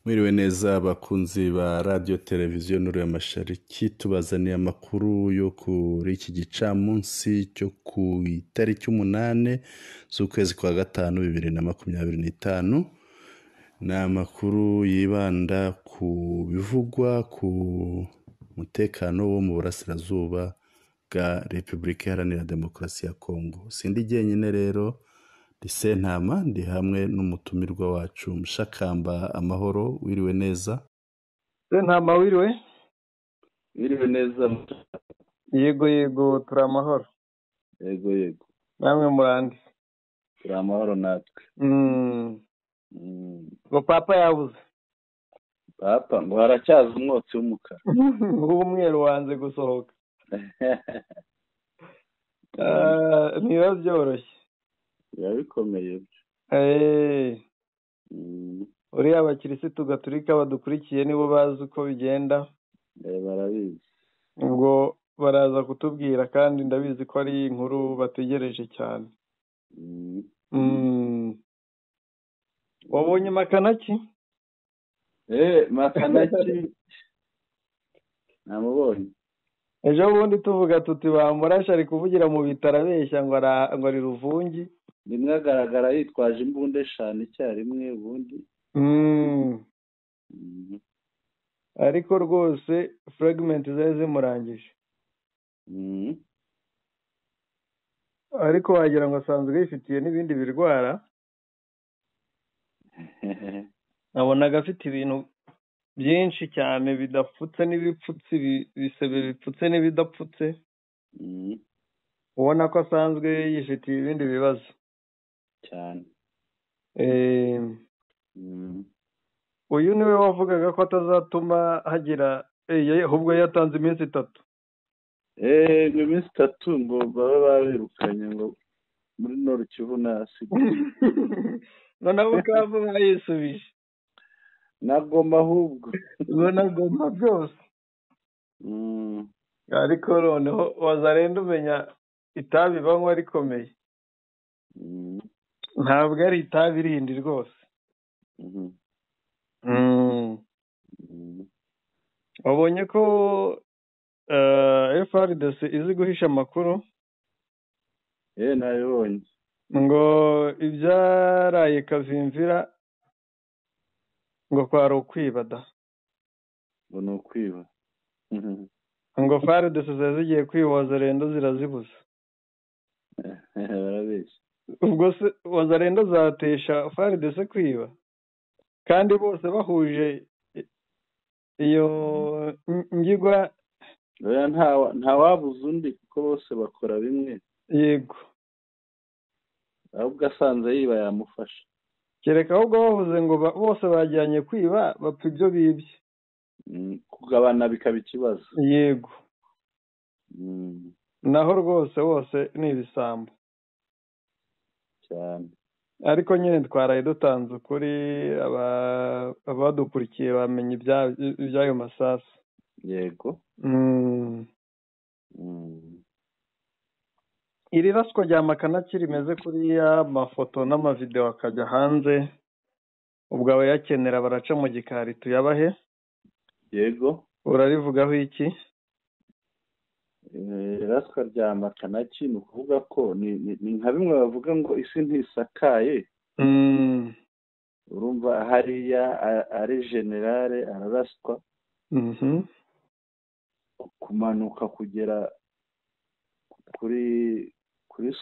Mwiriwe neza abakunzi ba radiyo televiziyo Nuru ya Mashariki, tubazaniye amakuru yo kuri iki gicamunsi cyo ku itariki 8 z'ukwezi kwa 5 2025. Ni amakuru yibanda ku bivugwa ku mutekano wo mu burasirazuba bwa Repubulika Iharanira Demokarasi ya Kongo. Sindi jyenyine rero, ndi Sentama, ndi hamwe n'umutumirwa wacu Mushakamba Amahoro. Wiriwe neza? Sentama wiriwe? Wiriwe neza. Yego yego, turi amahoro. Yego yego. Namwe murande? Turi amahoro natwe. Ngo papa yabuze. Papa ngo haracyaza umwotsi w'umukara. W'umweru wanze gusohoka. Ntibiba byoroshye. Biba bikomeye byo. Uriya abakirisitu gatolika badukurikiye nibo bazi uko bigenda. Barabizi. Ubwo baraza kutubwira, kandi ndabizi ko ari inkuru bategereje cyane. Wabonye Makanaki? Makanaki namubonye. Ejo bundi tuvuga tuti bamurashe ari kuvugira mu bitaro abeshya ngo ari Ruvungi. Rimwe agaragara yitwaje imbunda 5 icyarimwe, ubundi ariko rwose fragment zari zimurangije. Ariko wagira ngo asanzwe yifitiye n'ibindi birwara. Nabonaga afite ibintu byinshi cyane bidapfutse n'ibipfutse, ibisebe bipfutse n'ibidapfutse. Ubona ko asanzwe yifitiye ibindi bibazo cyane. Uyu niwe wavugaga ko atazatuma hagira, ahubwo yatanze iminsi 3. Ngo iminsi 3 ngo babe babirukanye ngo muri Nord Kivu na Sud. Noneho Bukavu bayisubije. Na Goma ahubwo. Na Goma byose. Ariko noneho wazarenda umenya itabi banywa rikomeye. Ntabwo ari itabi rindi rwose. Wabonye ko FARDC izi guhisha amakuru? Nabibonye. Ngo ibyaraye Kavimvira ngo kwari ukwiba da. Ngo ni ukwiba. Ngo FARDC zigiye kwiba Wazalendo zirazibuza. Barabeshya. Ubwo se Wazalendo zatesha FARDC kwiba? Kandi bose bahuje iyo ngigwa. Nta wabuze undi kuko bose bakora bimwe. Yego. Ahubwo asanze yiba yamufasha. Kereka ahubwo bavuze ngo bose bajyanye kwiba bapfa ibyo bibye. Kugabana bikaba ikibazo. Yego. Naho rwose bose ni ibisambo cyane. Ariko nyine twaraye dutanze ukuri, abadukurikiye bamenye iby'ayo masasu. Yego. Iri raswa rya Makanaki rimeze kuriya, mafoto n'amavideo akajya hanze, ubwo abayakenera baraca mu gikari tuyabahe. Yego. Urarivugaho iki? Raswa rya Makanaki ni ukuvuga ko ni nka bimwe bavuga ngo isi ntisakaye. Urumva hariya ari generale araraswa. Kumanuka kugera kuri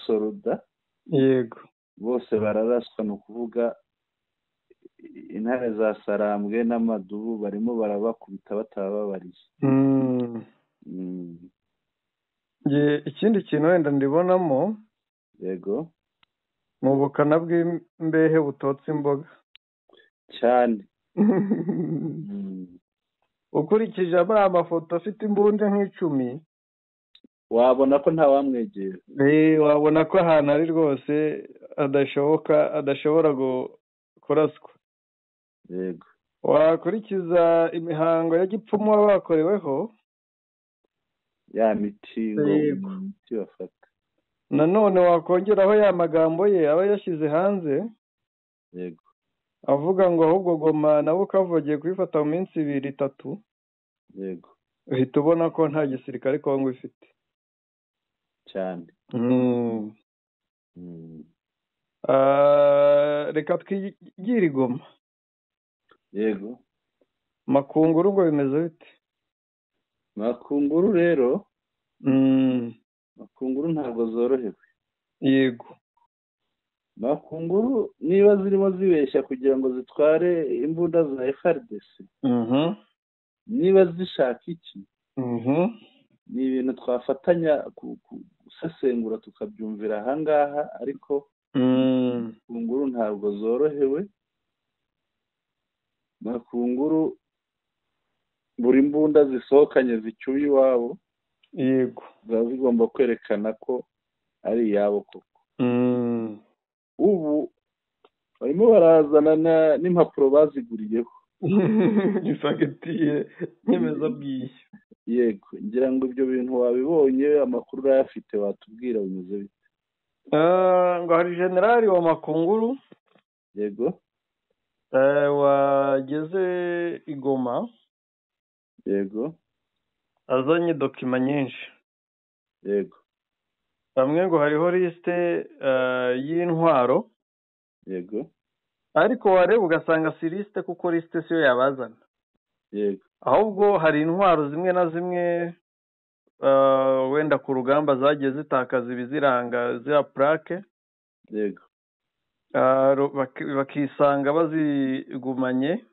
soruda. Yego. Bose bararaswa, ni ukuvuga intare za Sarambwe n'amadubu barimo barabakubita batababariye. Ikindi kintu wenda ndibonamo. Yego. Mu bukana bw'imbehe butotse imboga cyane. Ukurikije amafoto afite imbunda nk'10, wabona ko ntawamwegera. Wabona ko ahantu ari rwose adashoboka, adashobora kuraswa. Yego. Wakurikiza imihango ya gipfumu bakoreweho, ya miti ngo bafata. Nanone wakongeraho ya magambo ye aba yashyize hanze. Yego. Avuga ngo ahubwo Goma na Bukavu bagiye kubifata mu minsi 2 3. Yego. Uhita ubona ko nta gisirikare Kongo ifite cyane. Reka twigire i Goma. Yego. Makunguru ngo bimeze bite? Makunguru rero Makunguru ntabwo zorohewe. Yego. Makunguru niba zirimo zibeshya kugira ngo zitware imbunda za FARDC, niba zishaka iki, ni ibintu twafatanya gusesengura tukabyumvira ahangaha, ariko Makunguru ntabwo zorohewe. Makunguru buri mbunda zisohokanye zicyuye iwabo, yego, ziba zigomba kwerekana ko ari iyabo koko. Ubu barimo barazana n'impapuro baziguriyeho, ifagitire nyemezabwishyu. Yego, ngira ngo ibyo bintu wabibonye, amakuru urayafite, watubwira bimeze bite? Ngo hari generali wa Makunguru, yego, wageze i Goma, yego, azanye dokima nyinshi. Yego. Bamwe ngo hariho liste y'intwaro, yego, ariko wareba ugasanga si liste, kuko liste siyo yabazana. Yego. Ahubwo hari intwaro zimwe na zimwe wenda ku rugamba zagiye zitakaza ibiziranga zira plaque. Yego. Bakisanga bazigumanye.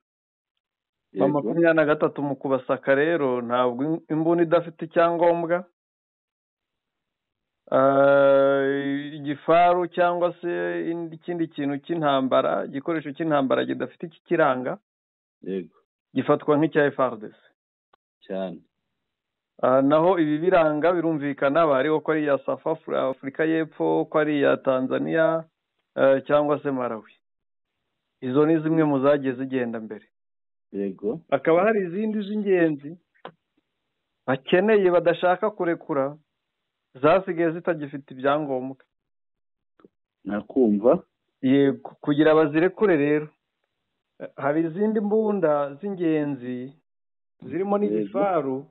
23 mu kubasaka rero ntabwo imbunda idafite icyangombwa, igifaru cyangwa se ikindi kintu cy'intambara, igikoresho cy'intambara kidafite ikikiranga, yego, gifatwa nk'icya FARDC cyane. Naho ibi biranga birumvikana, bariho ko ari iya South Africa y'Epfo, ko ari iya Tanzania cyangwa se Malawi. Izo ni zimwe mu zagiye zigenda mbere. Yego. Akaba hari izindi z'ingenzi bakeneye badashaka kurekura, zasigaye zitagifite ibyangombwa. Nakumva. Yego, kugira bazirekure rero hari izindi mbunda z'ingenzi zirimo n'igifaru,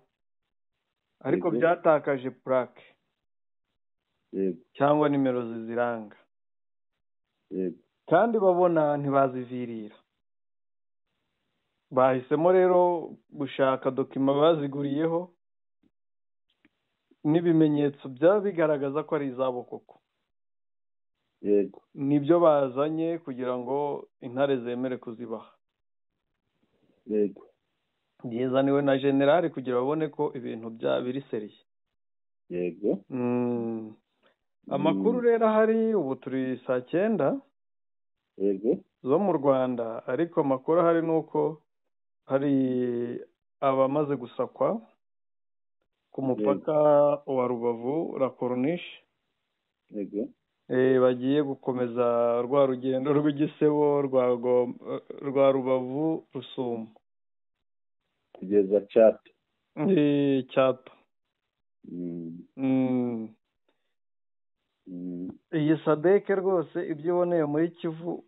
ariko byatakaje plaque, yego, cyangwa nimero ziziranga. Yego. Kandi babona ntibazivirira. Bahisemo rero gushaka dokima baziguriyeho n'ibimenyetso byaba bigaragaza ko ari izabo koko. Yego. Nibyo bazanye kugira ngo intare zemere kuzibaha. Yego. Yezaniwe na generali kugira babone ko ibintu bya biri seriye. Yego. Amakuru rero ahari ubu turi saa 9. Yego. Zo mu Rwanda, ariko amakuru ahari nuko hari abamaze gusakwa ku mupaka wa Rubavu la Corniche. Yego. Bagiye gukomeza rwa rugendo rw'igisebo rwa Rubavu Rusumo kugeza Cyato. Cyato. Iyi Sadeke rwose ibyo iboneye muri Kivu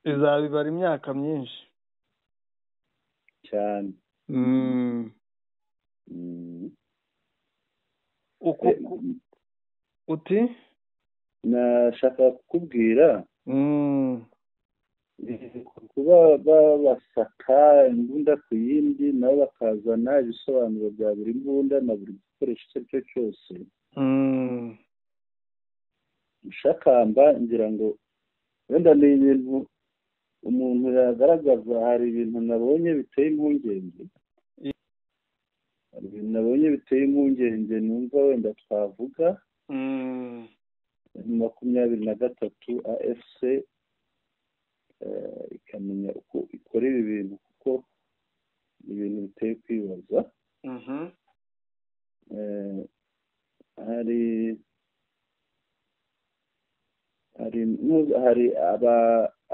izabibara imyaka myinshi cyane. Uko uti nashaka kukubwira kuba babasaka imbunda ku yindi, nabo bakazana ibisobanuro bya buri mbunda na buri gikoresho icyo ari cyo cyose. Mushakamba ngira ngo wenda ni ibintu umuntu yagaragaza, hari ibintu nabonye biteye impungenge. Hari ibintu nabonye biteye impungenge numva wenda twavuga. 23 AFC ikamenya uko ikora ibi bintu, kuko ibintu biteye kwibaza. Hari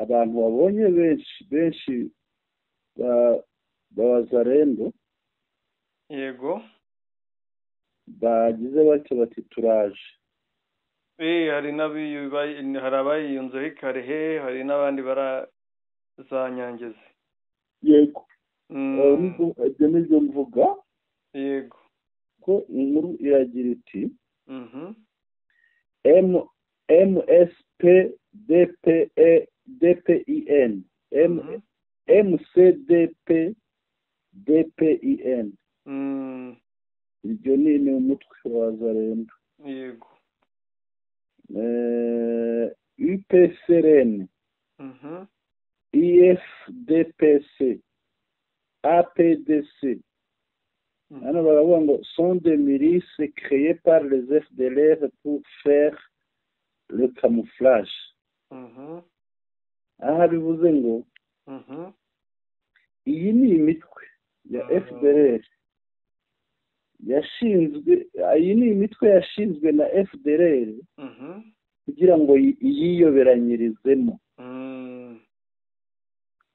abantu babonye benshi ba Wazalendo, yego, bagize batyo bati turaje. Hari hari abayiyunzeho ikarehe, hari n'abandi za Nyangezi. Yego, ibyo nibyo mvuga. Yego, ko inkuru iragira iti MSP DPE DPIN MCDP DPIN, iryo ni umutwe wa Zarendo. Yego. UPCRN, IFDPC, APDC, hano baravuga ngo sont des milices créées par les FDLR pour faire le camouflage. Aha bivuze ngo iyi ni imitwe ya FDLR yashinzwe, iyi ni imitwe yashinzwe na FDLR kugira ngo yiyoberanyirizemo,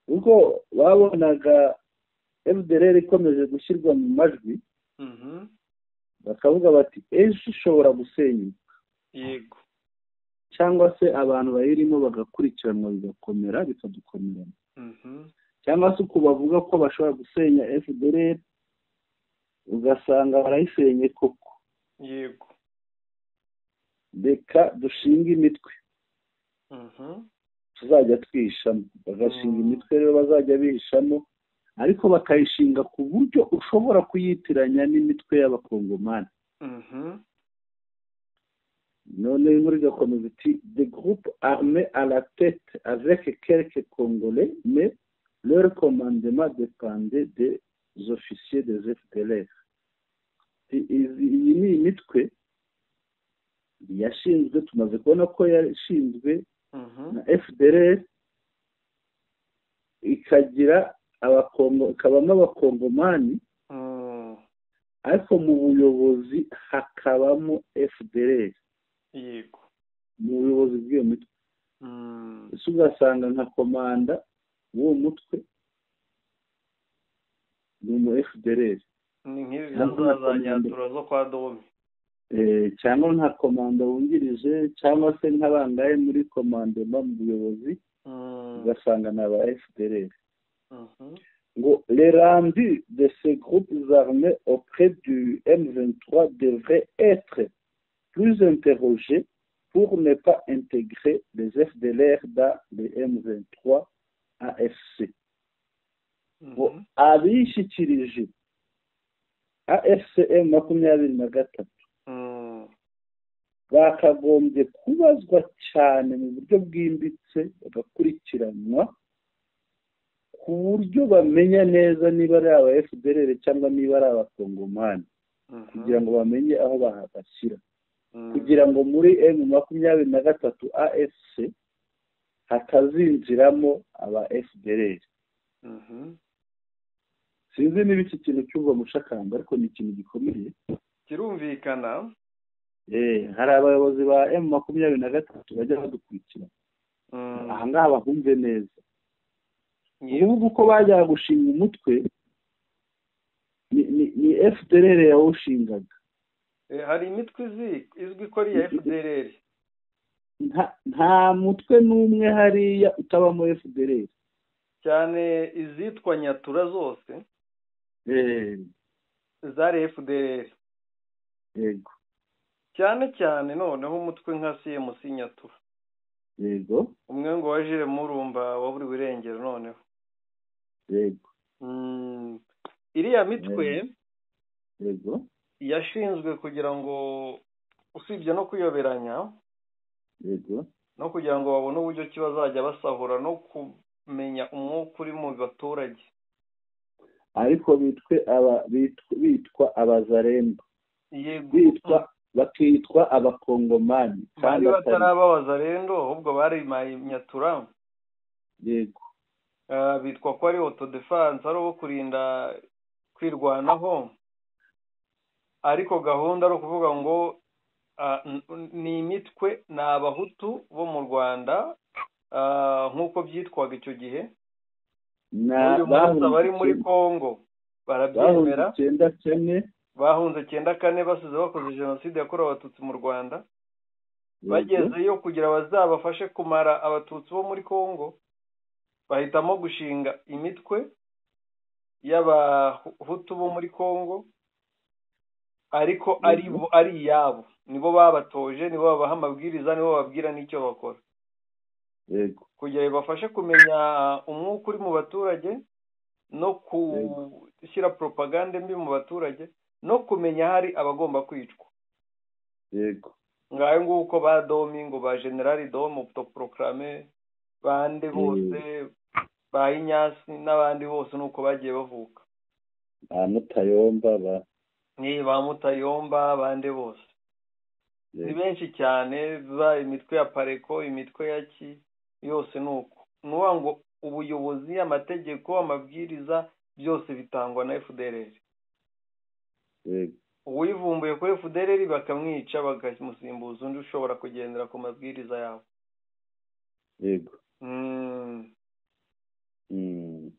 ubwo babonaga FDLR ikomeje gushyirwa mu majwi, bakavuga bati ejo ishobora gusenyuka. Yego. Cyangwa se abantu bayirimo bagakurikiranwa, bigakomera, bikadukomerana, cyangwa se uko bavuga ko bashobora gusenya FDLR ugasanga barayisenye koko. Yego. Reka dushinge imitwe tuzajya twihishamo. Bagashinga imitwe rero bazajya bihishamo, ariko bakayishinga ku buryo ushobora kuyitiranya n'imitwe y'abakongomani. None inkuru igakomeza iti des groupes armés à la tête avec quelques Congolais, mais leur commandement dépendait des officiers des FDLR. Iyi ni imitwe yashinzwe, tumaze kubona ko yashinzwe na FDLR, ikagira abakongo, ikabamo abakongomani, ariko mu buyobozi hakabamo FDLR. Yego. Mu buyobozi bw'iyo mitwe, ese ugasanga nka komanda w'uwo mutwe ni umu FDLR. Ni nk'ibi za Nyatura zo kwa Dome. Cyangwa nka komanda wungirije, cyangwa se nk'abangaye muri commandement mu buyobozi, ugasanga ni aba FDLR. Ngo les rendus de ces groupes armés auprès du M23 devraient être plus interrogés pour ne pas intégrer les FDLR dans les M23 AFC. Ngo abishyikirije AFCM 23 bakagombye kubazwa cyane mu buryo bwimbitse, bagakurikiranwa ku buryo bamenya neza niba ari aba FDLR cyangwa niba ari abakongomani, kugira ngo bamenye aho babashyira, kugira ngo muri M23 AFC hatazinjiramo aba FDLR. Sinzi niba iki kintu cyumva mushakamba, ariko ni ikintu gikomeye. Kirumvikana. Hari abayobozi ba M23 bajya badukurikira aha ngaha bahumve neza. Ubu uko bajya gushinga umutwe ni FDLR yawushingaga. Hari imitwe izwi ko ari iya FDLR. Nta mutwe n'umwe hariya utabamo FDLR, cyane izitwa Nyatura zose zari FDLR. Yego. Cyane cyane noneho umutwe nka CMC Nyatura. Yego. Umwe ngo wajire Murumba waburiwe irengero noneho. Yego. Iriya mitwe yego yashinzwe kugira ngo usibye no kuyoberanya, yego, no kugira ngo babone uburyo ki bazajya basahura no kumenya umwuka uri mu baturage, ariko bitwa abazaremba. Yego. Bakitwa abakongomani kandi bataraba abazarendo, ahubwo bari Nyatura. Yego. Bitwa ko ari autodefense, ari uwo kurinda kwirwanaho, ariko gahunda ari ukuvuga ngo ni imitwe ni abahutu bo mu Rwanda nk'uko byitwaga icyo gihe. Bari muri Kongo barabyemera, bahunze 94 basize bakoze jenoside yakorewe abatutsi mu Rwanda. Bagezeyo kugira bazabafashe kumara abatutsi bo muri Kongo, bahitamo gushinga imitwe y'abahutu bo muri Kongo, ariko ari iyabo, nibo babatoje, nibo babaha amabwiriza, nibo bababwira n'icyo bakora. Yego. Kugira bibafashe kumenya umwuka uri mu baturage no gushyira propagande mbi mu baturage no kumenya hari abagomba kwicwa. Yego. Ngayo nguko ba Domi, ngo ba General Domi autoproclamé, bande bose, ba Inyasi n'abandi bose nuko bagiye bavuka. Ba Mutayomba ba ni ba Mutayomba bande bose. Ni benshi cyane, ba imitwe ya Pareko, imitwe ya ki yose nuko. Nuwa ngo ubuyobozi, amategeko, amabwiriza byose bitangwa na FDLR. Yego. Uwivumbuye kuri FDLR bakamwica, bakamusimbuza undi ushobora kugendera ku mabwiriza yabo. Yego.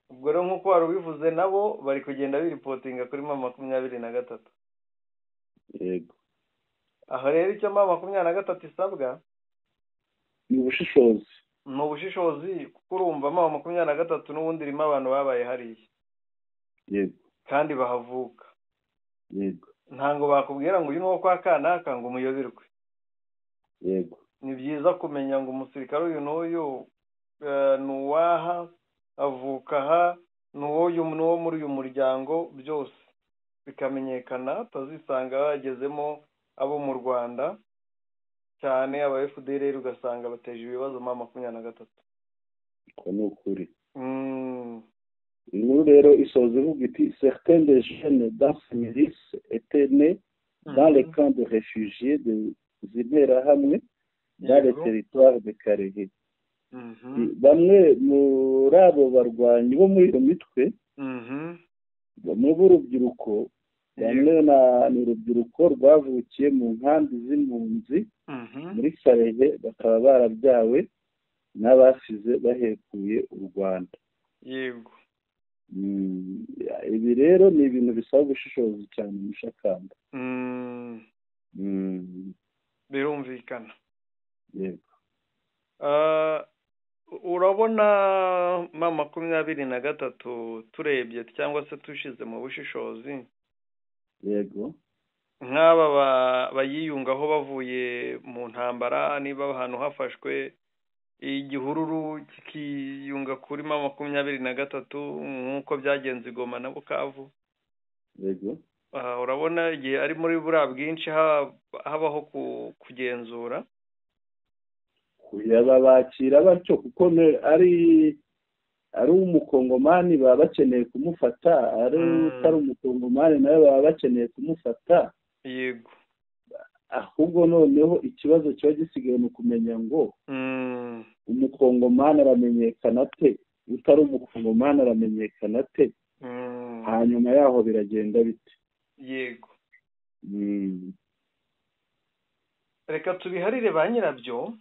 Ubwo rero nk'uko wari ubivuze, nabo bari kugenda biripotinga kuri M23. Yego. Aho rero icyo M23 isabwa ni ubushishozi. Ni ubushishozi, kuko urumva M23 n'ubundi irimo abantu babaye hariya. Yego. Kandi bahavuka. Yego. Ntango bakubwira ngo uyu ni uwo kwa kanaka ngo umuyoberwe. Yego. Ni byiza kumenya ngo umusirikare uyu n'uyu ni uwaha, avuka aha, ni uwo muri uyu muryango, byose bikamenyekana, utazisanga bagezemo abo mu Rwanda cyane aba FDLR ugasanga bateje ibibazo M23. Ko ni ukuri. Inkuru rero isoza ivuga iti certains des jeunes dans ces milices étaient nés dans les camps de réfugiés de Interahamwe dans le territoire de Karehe. Bamwe muri abo barwanyi bo muri iyo mitwe, bamwe b'urubyiruko, bamwe ni urubyiruko rwavukiye mu nkambi z'impunzi muri Karehe, bakaba barabyawe n'abasize bahekuye u Rwanda. Yego. Ibi rero ni ibintu bisaba ubushishozi cyane mushakamba. Birumvikana. Yego. Urabona M23 turebye cyangwa se tushize mu bushishozi. Yego. Nk'aba bayiyungaho bavuye mu ntambara, niba ahantu hafashwe igihururu kikiyunga kuri M23 nk'uko byagenze Goma na Bukavu. Yego. Urabona igihe ari muri buriya bwinshi habaho kugenzura. Babakira batyo kuko ari umukongomani baba bakeneye kumufata, ari utari umukongomani nawe baba bakeneye kumufata. Yego. Ahubwo noneho ikibazo kiba gisigaye ni ukumenya ngo umukongomani aramenyekana ate, utari umukongomani aramenyekana ate, hanyuma yaho biragenda bite. Yego. Reka tubiharire ba nyirabyo,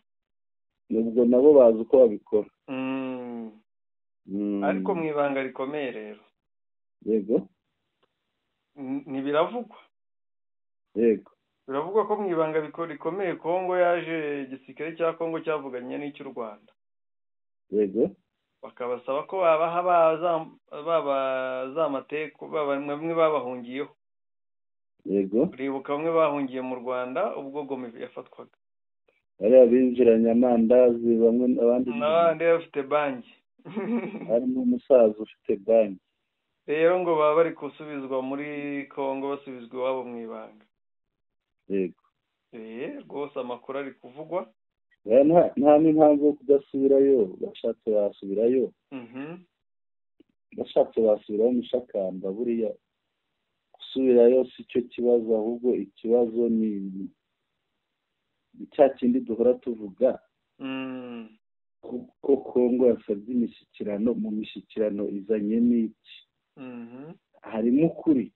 nubwo nabo bazi uko babikora. Ariko mu ibanga rikomeye rero. Yego. Ntibiravugwa. Yego. Biravugwa ko mu ibanga rikomeye Kongo yaje, igisirikare cya Kongo cyavuganye n'icy'u Rwanda. Yego. Bakabasaba ko babaha bazamateko bamwe babahungiyeho. Yego. Uribuka bamwe bahungiye mu Rwanda ubwo Goma yafatwaga. Bariya binjiranye amandazi, bamwe abandi n'abandi bafite banki. Harimo umusaza ufite banki. Rero ngo baba bari gusubizwa muri Kongo, basubizwa iwabo mu ibanga. Yego. Rwose amakuru ari kuvugwa. Nta n'impamvu yo kudasubirayo, bashatse basubirayo. Bashatse basubirayo mushakamba, buriya gusubirayo si cyo kibazo, ahubwo ikibazo ni cya kindi duhora tuvuga ko Kongo yasabye imishyikirano, mu mishyikirano izanye n'iki? Harimo ukuri.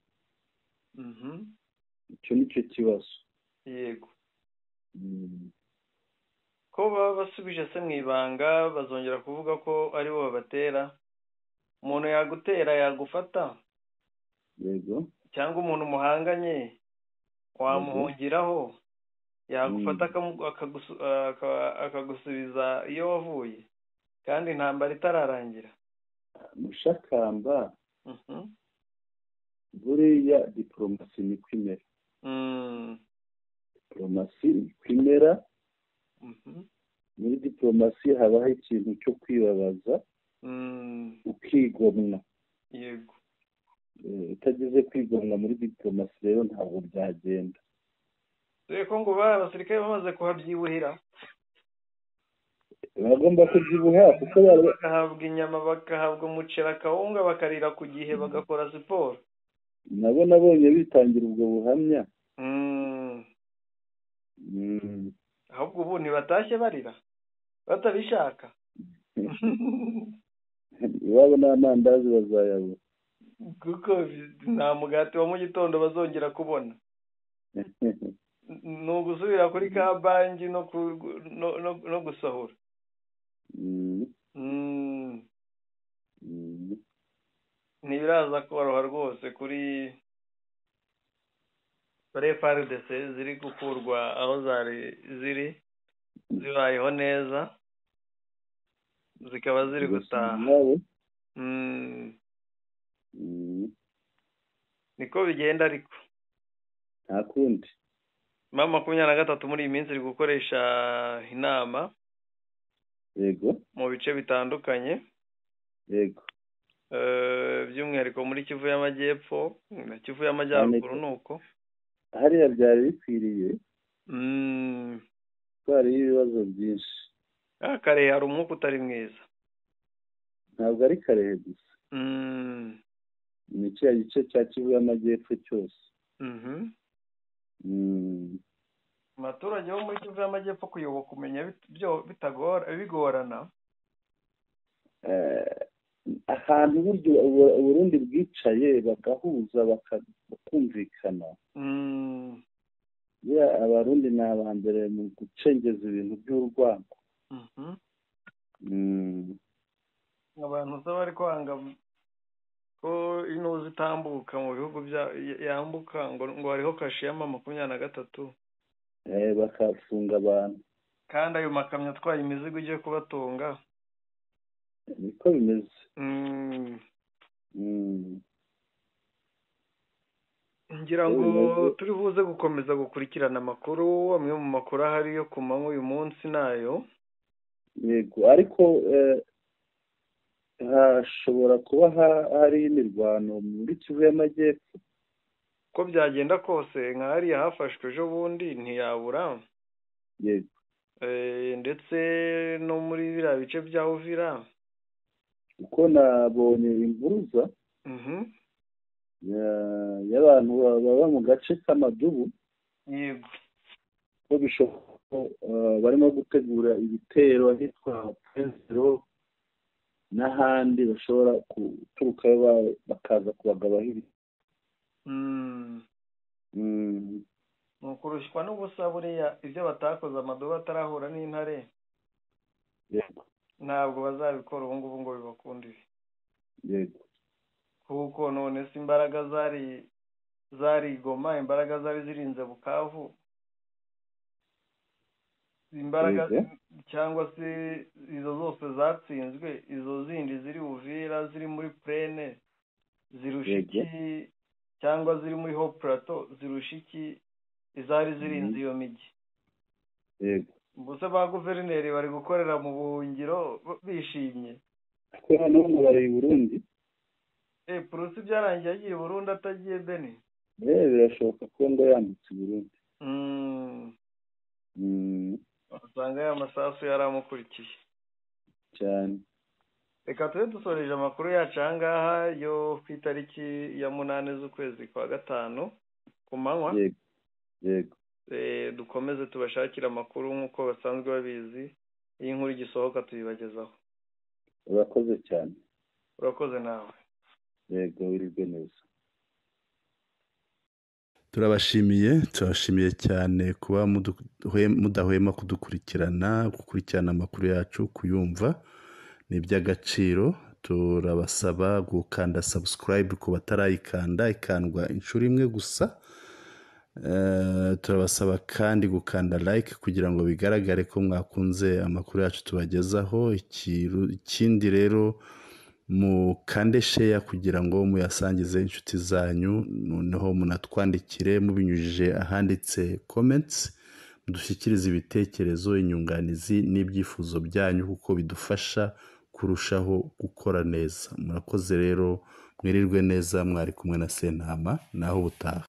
Icyo ni cyo kibazo. Yego. Ko baba basubije se mu ibanga, bazongera kuvuga ko aribo babatera. Umuntu yagutera yagufata. Yego. Cyangwa umuntu muhanganye wamuhungiraho. Yagufata akagusubiza iyo wavuye kandi intambara itararangira. Mushakamba, buriya diporomasi ni kwimera. Diporomasi ni kwimera. Muri diporomasi habaho ikintu cyo kwibabaza, ukigomwa. Yego. Utagize kwigomwa muri diporomasi rero ntabwo byagenda. Dore ko ngo abasirikare bamaze kuhabyibuhira. Bagomba kubyibuha kuko bagahabwa inyama, bagahabwa umuceri, akawunga, bakarira ku gihe, bagakora siporo. Nabo nabonye bitangira ubwo buhamya. Ahubwo ubu ntibatashye barira batabishaka. Iwabo n'amandazi bazayabura, kuko nta mugati wa mu gitondo bazongera kubona. Ni ugusubira kuri ka banki no gusahura. Ntibiraza koroha rwose kuri FARDC ziri gukurwa aho zari ziri, zibayeho neza, zikaba ziri gutaha. Niko bigenda ariko nta kundi. Mama 23 muri iyi minsi iri gukoresha inama. Yego. Mu bice bitandukanye. Yego. By'umwihariko muri Kivu y'Amajyepfo na Kivu y'Amajyaruguru nuko hariya byari bikwiriye. Twari ibibazo byinshi. Kare hari umwuka utari mwiza. Ntabwo ari Karehe gusa. Ni kiriya gice cya Kivu y'Amajyepfo cyose. Abaturage bo muri Kivu y'Amajyepfo kuyoboka umenya bigorana. Ahantu buryo Uburundi bwicaye bagahuza bakumvikana. Abarundi ni aba mbere mu gucengeza ibintu by'urwango. Abantu usaba bari kwanga ko intuzi itambuka mu bihugu yambuka ngo hariho kashe ya 23. Bakafunga abantu. Kandi ayo makamyo atwaye imizigo igiye kubatunga. Niko bimeze. Ngira ngo turi buze gukomeza gukurikirana amakuru, amwe mu makuru ahari yo ku manywa uyu munsi nayo. Yego, ariko hashobora kuba hari imirwano muri Kivu y'Amajyepfo. Ko byagenda kose nka hariya hafashwe ejo bundi ntiyabura. Yego. Ndetse no muri biriya bice bya Uvira. Uko nabonye impuruza y'abantu baba mu gace k'Amadubu. Yego. Ko bishoboka barimo gutegura ibitero ahitwa Penzero n'ahandi bashobora guturuka bakaza kubagabaho ibitero. Ni ukurushywa n'ubusa buriya ibyo batakoze Amadubu atarahura n'intare. Yego. Ntabwo bazabikora ubu ngubu ngo bibakundire. Yego. Kuko none se imbaraga zari Goma, imbaraga zari zirinze Bukavu, imbaraga cyangwa se izo zose zatsinzwe, izo zindi ziri Uvira, ziri muri Plaine zirusha iki, cyangwa ziri muri Haut Plateau zirusha iki izari zirinze iyo migi. Yego. Mbese ba guverineri bari gukorera mu buhungiro bishimye. Ko none bari i Burundi. Purusi byarangiye agiye Burundi atagiye Beni. Birashoboka ko ngo yambutse Burundi. Usanga ya masasu yaramukurikiye cyane. Reka tube dusoreje amakuru yacu aha ngaha yo ku itariki ya 8 z'ukwezi kwa 5 ku manywa. Yego. Yego. Dukomeze tubashakira amakuru nk'uko basanzwe babizi. Iyi nkuru igisohoka tuyibagezaho. Urakoze cyane. Urakoze nawe. Yego, wirirwe neza. Turabashimiye cyane kuba mudahwema kudukurikirana, gukurikirana amakuru yacu, kuyumva ni iby'agaciro. Turabasaba gukanda subscribe ku batarayikanda, ikandwa inshuro imwe gusa. Turabasaba kandi gukanda like kugira ngo bigaragare ko mwakunze amakuru yacu tubagezaho. Ikindi rero, mukande share kugira ngo muyasangize inshuti zanyu, noneho munatwandikire mubinyujije ahanditse comments, mudushyikirize ibitekerezo, inyunganizi n'ibyifuzo byanyu, kuko bidufasha kurushaho gukora neza. Murakoze rero, mwirirwe neza. Mwari kumwe na Sentama, naho ubutaha.